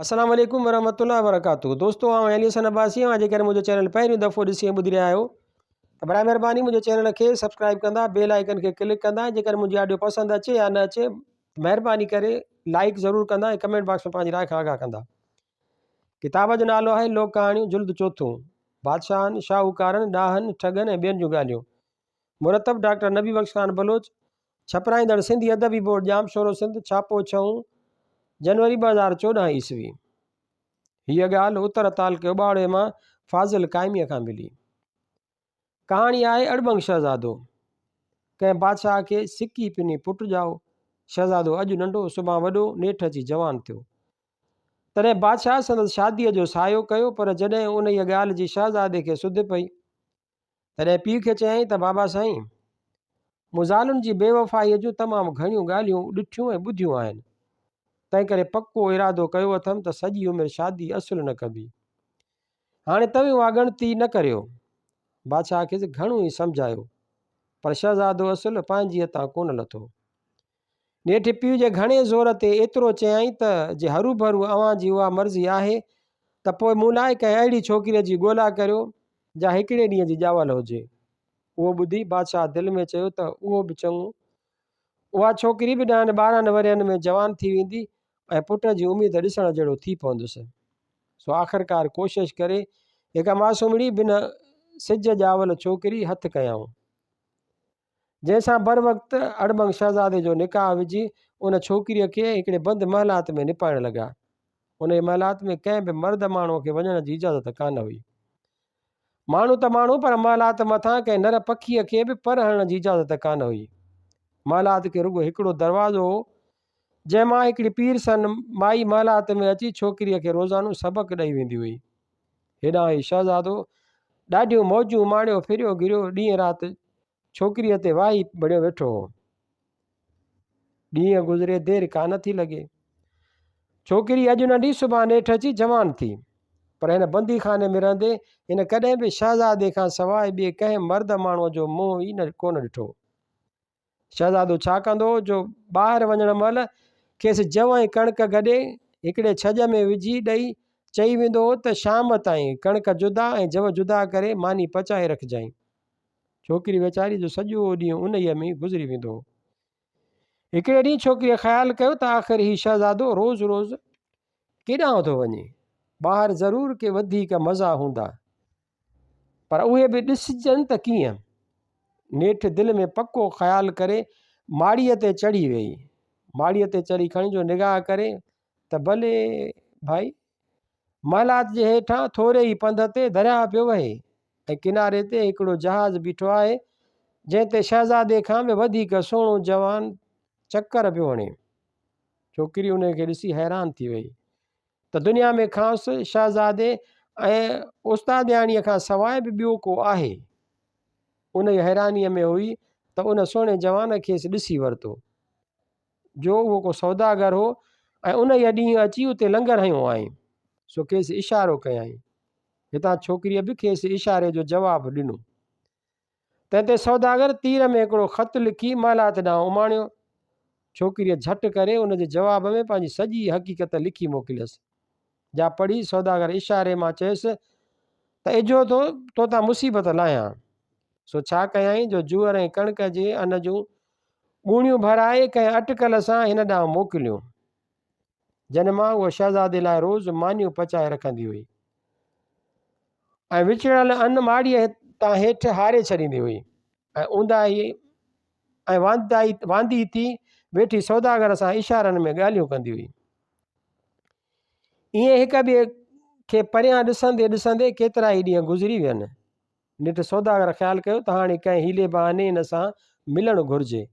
السلام عليڪم ورحمة الله وبرڪاته دوستو آئون علي حسن عباسي آهيان جيڪڏهن منهنجو چينل پهريون دفعو ڏسي ۽ ٻڌي رهيا آهيو ته برائي مهرباني منهنجي چينل کي سبسڪرائب ڪندا بيل آئيڪن کي ڪلڪ ڪندا ۽ جيڪڏهن منهنجي آڊيو پسند اچي يا نه اچي مهرباني ڪري لائڪ ضرور ڪندا ۽ ڪمينٽ باڪس ۾ پنهنجي راء کان آگاهه ڪندا. ڪتاب جو نالو آهي لوڪ ڪهاڻيون جلد چوٿون بادشاهن، شاهوڪارن، ڏاهن، ٺڳن ۽ ٻين جون ڳالهيون مرتب ڊاڪٽر نبي بخش خان بلوچ ڇپرائيندڙ سنڌي ادبي بورڊ ڄامشورو سنڌ ڇاپو ڇهون جنوري 2014 عيسوي. هيء ڳالهه اتر تعلقي اٻاڙي مان فاضل قائميء کان ملي. ڪهاڻي آهي اڙٻنگ شهزادو. ڪنهن بادشاهه کي سڪي پني پٽ ڄائو. شهزادو اڄ ننڍو سڀان وڏو نيٺ اچي جوان ٿيو. تڏهن بادشاهه سندس شاديء جو سعيو ڪيو پر جڏهن انهيء ڳالهه جي شهزادي کي سڌ پئي تڏهن پيء کي چيائين ته بابا سائين! مون زالن جي بيوفائيء جون تمام گهڻيون ڳالهيون ڏٺيون ۽ ٻڌيون آهن، تنهنڪري پڪو ارادو ڪيو اٿم ته سڄي عمر شادي اصل نه ڪبي. هاڻي توهين اها ڳڻتي نه ڪريو. بادشاهه کيس گهڻو ئي سمجهايو، پر شهزادو اصل پنهنجيء تان ڪونه لٿو. نيٺ پيء جي گهڻي زور تي ايترو چيائين ته جي هروڀرو اوهان جي اها مرضي آهي ته پوء مون لاء ڪنهن اهڙي ڇوڪريء جي ڳولا ڪريو، جا هڪڙي ڏينهن جي ڄاول هجي. اهو ٻڌي بادشاهه دل ۾ چيو ته اهو به چڱو. اها ڇوڪري به ڏهن ٻارهن ورهين ۾ جوان ٿي ويندي ۽ پٽ جي اميد ڏسڻ جهڙو ٿي پوندس. سو آخرڪار ڪوشش ڪري هڪ معصومڙي بنهه سج ڄاول ڇوڪري هٿ ڪيائون. جنهن سان بروقت اڙٻنگ شهزادي جو نڪاح وجهي ان ڇوڪريء کي هڪڙي بند محلات ۾ نپائڻ لڳا. انهيء محلات ۾ ڪنهن به مرد ماڻهوء کي وڃڻ جي اجازت ڪانه هئي. ماڻهو ته ماڻهو پر محلات مٿان ڪنهن نر پکيء کي به پر هڻڻ جي اجازت ڪانه هئي. محلات کي رڳو هڪڙو دروازو هو، جنهن مان هڪڙي پيرسن مائي محلات ۾ اچي ڇوڪريء کي روزانو سبق ڏئي ويندي هئي. هيڏانهن هي شهزادو ڏاڍيون موجون ماڻيو ڦريو گهريو ڏينهن رات ڇوڪريء تي واهي بڻيو ويٺو هو. ڏينهن گذري دير ڪانه ٿي لڳي. ڇوڪري اڄ ننڍي سڀان نيٺ اچي جوان ٿي. پر هن بنديخاني ۾ رهندي هن ڪڏهن به شهزادي کان سواء ٻئي ڪنهن مرد ماڻهوء جو منهن ئي ڪونه ڏٺو. شهزادو ڇا ڪندو هو جو ٻاهر وڃڻ مهل کيس جون ۽ ڪڻڪ گڏي هڪڙي ڇڄ ۾ وجهي ڏئي چئي ويندو هو ته شام تائين ڪڻڪ جدا ۽ جو جدا ڪري ماني پچائي رکجانء. ڇوڪري ويچاريء جو سڄو ڏينهن انهيء ۾ ئي گذري ويندو هو. هڪڙي ڏينهن ڇوڪريء خيال ڪيو ته آخر هي شهزادو روز روز ڪيڏانهن ٿو وڃي؟ ٻاهر ضرور ڪي وڌيڪ مزا هوندا. پر اهي به ڏسجن ته ڪيئن؟ نيٺ دل ۾ پڪو خيال ڪري ماڙيء تي چڙهي ويئي. ماڙيء تي چڙهي کڻي جو نگاهه ڪري ته بلي ڀائي! محلات جي هيٺان ٿوري ئي پنڌ تي درياهه پيو وهي ۽ ڪناري تي هڪڙو جهاز بيٺو آهي، جنهن تي شهزادي کان به وڌيڪ سهڻو جوان چڪر پيو هڻي. ڇوڪري انهيء کي ڏسي حيران ٿي ويئي. ته دنيا ۾ کانئس شهزادي ۽ استادياڻيء کان سواء به ٻيو ڪو آهي؟ انهيء حيرانيء ۾ هئي ته ان سهڻي جوان کيس ڏسي ورتو، جو اهو ڪو سوداگر هو ۽ انهيء ڏينهن اچي اتي لنگر هنيو هئائين، سو کيس اشارو ڪيائين. هتان ڇوڪريء به کيس اشاري جو جواب ڏنو. تنهن تي سوداگر تير ۾ هڪڙو خط لکي محلات ڏانهن اماڻيو. ڇوڪريء جهٽ ڪري ان جي جواب ۾ پنهنجي سڄي حقيقت لکي موڪليس، جا پڙهي سوداگر اشاري مان چيس ته اجهو ٿو تو تان مصيبت لاهيان. سو ڇا ڪيائين جو جوئر ۽ ڪڻڪ جي ان جون ڳوڻيون ڀرائي ڪنهن اٽڪل سان هن ڏانهن موڪليون. جن مان هوء شهزادي لاء روز مانيون پچائي رکندي هئي ۽ وچڙيل ان ماڙيء تان هيٺ هاري ڇڏيندي هئي ۽ اونداهي ۽ واندائي واندي ٿي ويٺي سوداگر سان اشارن ۾ ڳالهيون ڪندي هئي. ائين هڪ ٻئي کي پريان ڏسندي ڏسندي ڪيترائي ڏينهن گذري وين. نيٺ سوداگر خيال ڪيو ته هاڻي ڪنهن حيلي بهاني هن سان ملڻ گهرجي.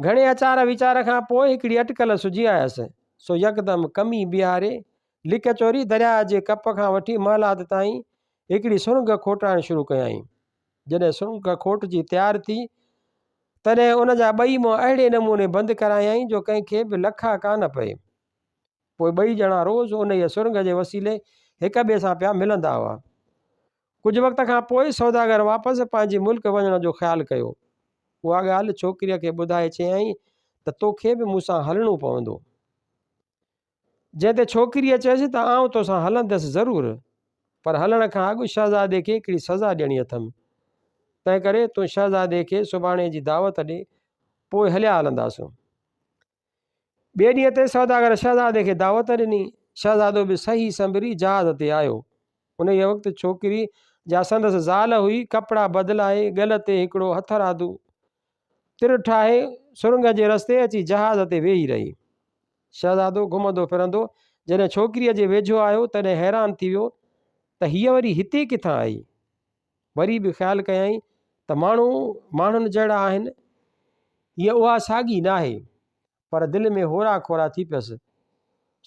گهڻي اچار ويچار کان پوء هڪڙي اٽڪل سجهي آيس، سو يڪدم ڪمي بيهاري، لڪ چوري درياهه جي ڪپ کان وٺي محلات تائين هڪڙي سرنگهه کوٽائڻ شروع ڪيائين. جڏهن سرنگهه کوٽجي تيار ٿي، تڏهن ان جا ٻئي منهن اهڙي نموني بند ڪرايائين جو ڪنهن کي به لکا ڪانه پئي. پوء ٻئي ڄڻا روز انهيء سرنگهه جي وسيلي هڪ ٻئي سان پيا ملندا هئا. ڪجهه وقت کان پوء سوداگر واپس پنهنجي ملڪ وڃڻ جو خيال ڪيو. اها ڳالهه ڇوڪريء کي ٻڌائي چيائين ته توکي به مون سان هلڻو پوندو. جنهن تي ڇوڪريء چيس ته آئون توسان هلندس ضرور، پر هلڻ کان اڳ شهزادي کي هڪڙي سزا ڏيڻي اٿم. تنهنڪري تون شهزادي کي سڀاڻي جي دعوت ڏي، پوء هليا هلنداسون. ٻئي ڏينهن تي سوداگر شهزادي کي دعوت ڏني. شهزادو به صحيح سنڀري جهاز تي آيو. انهيء وقت ڇوڪري، جا سندس زال هئي، ڪپڙا بدلائي، ڳل تي هڪڙو هٿرادو تر ٺاهي، سرنگهه جي رستي اچي جهاز تي ويهي رهي. شهزادو گهمندو ڦرندو جڏهن ڇوڪريء جي ويجهو آيو، تڏهن حيران ٿي ويو ته هيء وري هتي ڪٿان آئي؟ وري به خيال ڪيائين ته ماڻهو ماڻهن جهڙا آهن، هيء اها ساڳي ناهي. پر دل ۾ هورا کورا ٿي پيس.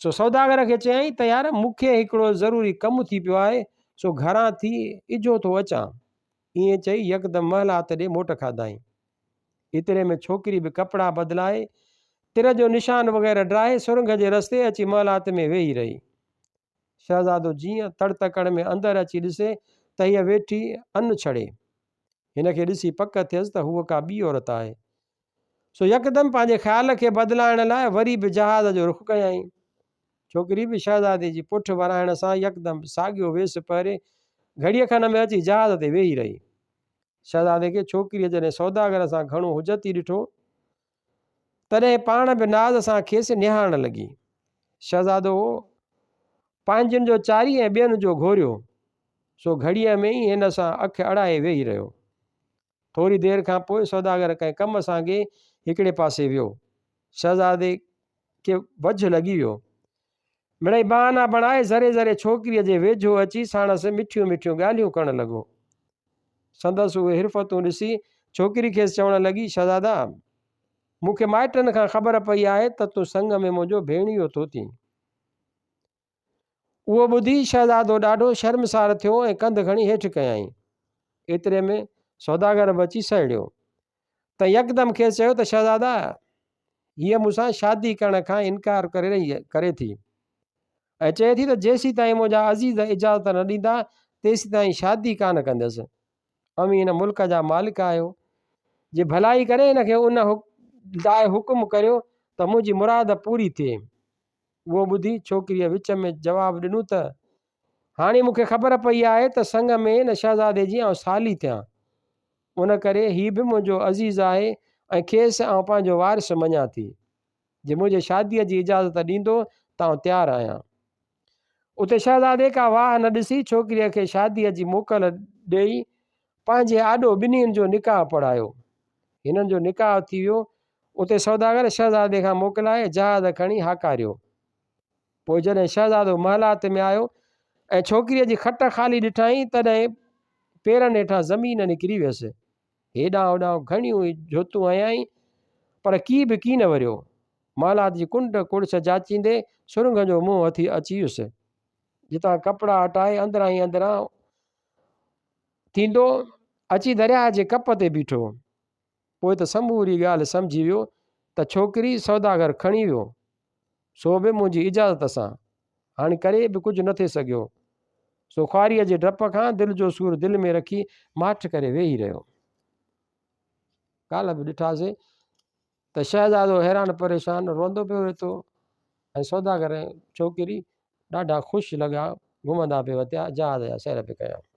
سو سوداگر کي چيائين ته يار مون کي هڪڙو ضروري ڪم ٿي پيو آهي، سو گهران ٿي اجهو ٿو اچان. ائين چئي يڪدم محلات ڏي موٽ کاڌائين. ايتري ۾ ڇوڪري به ڪپڙا بدلائي، تر جو نشان وغيره ڊاهي سرنگهه جي رستي اچي محلات ۾ ويهي رهي. شهزادو جيئن تڙ تڪڙ ۾ اندر اچي ڏسي ته هيء ويٺي ان ڇڙي. هن کي ڏسي پڪ ٿيس ته هوء ڪا ٻي عورت آهي. سو يڪدم پنهنجي خيال کي بدلائڻ لاء وري به جهاز جو رخ ڪيائين. ڇوڪري به شهزادي جي پٺ ورائڻ سان يڪدم ساڳيو ويس پهري گهڙيء کن ۾ اچي جهاز تي ويهي رهي. شهزادي کي ڇوڪريء جڏهن سوداگر سان گهڻو حجتي ڏٺو، تڏهن پاڻ به ناز سان کيس نهارڻ لڳي. شهزادو هو پنهنجن جو چاري ۽ ٻين جو گهوريو، سو گهڙيء ۾ ئي هن سان اک اڙائي ويهي رهيو. ٿوري دير کان پوء سوداگر ڪنهن ڪم سانگي هڪڙي پاسي ويو. شهزادي کي وجهه لڳي ويو. مڙئي بهانا بڻائي ذري ذري ڇوڪريء جي ويجهو اچي ساڻس مٺيون مٺيون ڳالهيون ڪرڻ لڳو. سندس اهي حرفتون ڏسي ڇوڪري کيس چوڻ لڳي، شهزادا! مون کي مائٽن کان خبر پئي آهي ته تون سڱ ۾ منهنجو ڀيڻيو ٿو ٿين. اهو ٻڌي شهزادو ڏاڍو شرمسار ٿيو ۽ ڪنڌ کڻي هيٺ ڪيائين. ايتري ۾ سوداگر به اچي سهڙيو. تنهن يڪدم کيس چيو ته شهزادا! هيء مون سان شادي ڪرڻ کان انڪار ڪري رهي ڪري ٿي ۽ چئي ٿي ته جيسيتائين منهنجا عزيز اجازت نه ڏيندا تيسيتائين شادي ڪانه ڪندس. اوهين هن ملڪ جا مالڪ آهيو. جي ڀلائي ڪري هن کي ان لاء حڪم ڪريو ته منهنجي مراد پوري ٿئي. اهو ٻڌي ڇوڪريء وچ ۾ جواب ڏنو ته، هاڻي مون کي خبر پئي آهي ته سڱ ۾ هن شهزادي جي آئون سالي ٿيان. ان ڪري هي به منهنجو عزيز آهي ۽ کيس آئون پنهنجو وارث مڃان ٿي. جي منهنجي شاديء جي اجازت ڏيندو ته آئون تيار آهيان. اتي شهزادي ڪا واهه نه ڏسي ڇوڪريء کي شاديء جي موڪل ڏيئي پنهنجي آڏو ٻنهين جو نڪاح پڙهايو. هنن جو نڪاح ٿي ويو. اتي سوداگر شهزادي کان موڪلائي جهاز کڻي هاڪاريو. پوء جڏهن شهزادو محلات ۾ آيو ۽ ڇوڪريء جي کٽ خالي ڏٺائين، تڏهن پيرن هيٺان زمين نڪري ويس. هيڏانهن هوڏانهن گهڻيون ئي جهوتون هنيائين، پر ڪي به ڪين وريو. محلات جي ڪنڊ ڪڙڇ جاچيندي سرنگهه جو منهن هٿي اچي ويس، جتان ڪپڙا هٽائي اندران ئي اندران ٿيندو اچي درياهه جي ڪپ تي بيٺو. پوء ته سموري ڳالهه سمجهي ويو ته ڇوڪري سوداگر کڻي ويو، سو به منهنجي اجازت سان. هاڻي ڪري به ڪجهه نه ٿي سگهيو. سو خواريء جي ڊپ کان دل جو سور دل ۾ رکي ماٺ ڪري ويهي رهيو. ڪالهه به ڏٺاسين ته شهزادو حيران پريشان روئندو پيو ويٺو ۽ سوداگر ۽ ڇوڪري ڏاڍا خوش لڳا گهمندا پئي وتيا، جهاز جا سير پئي ڪيائون.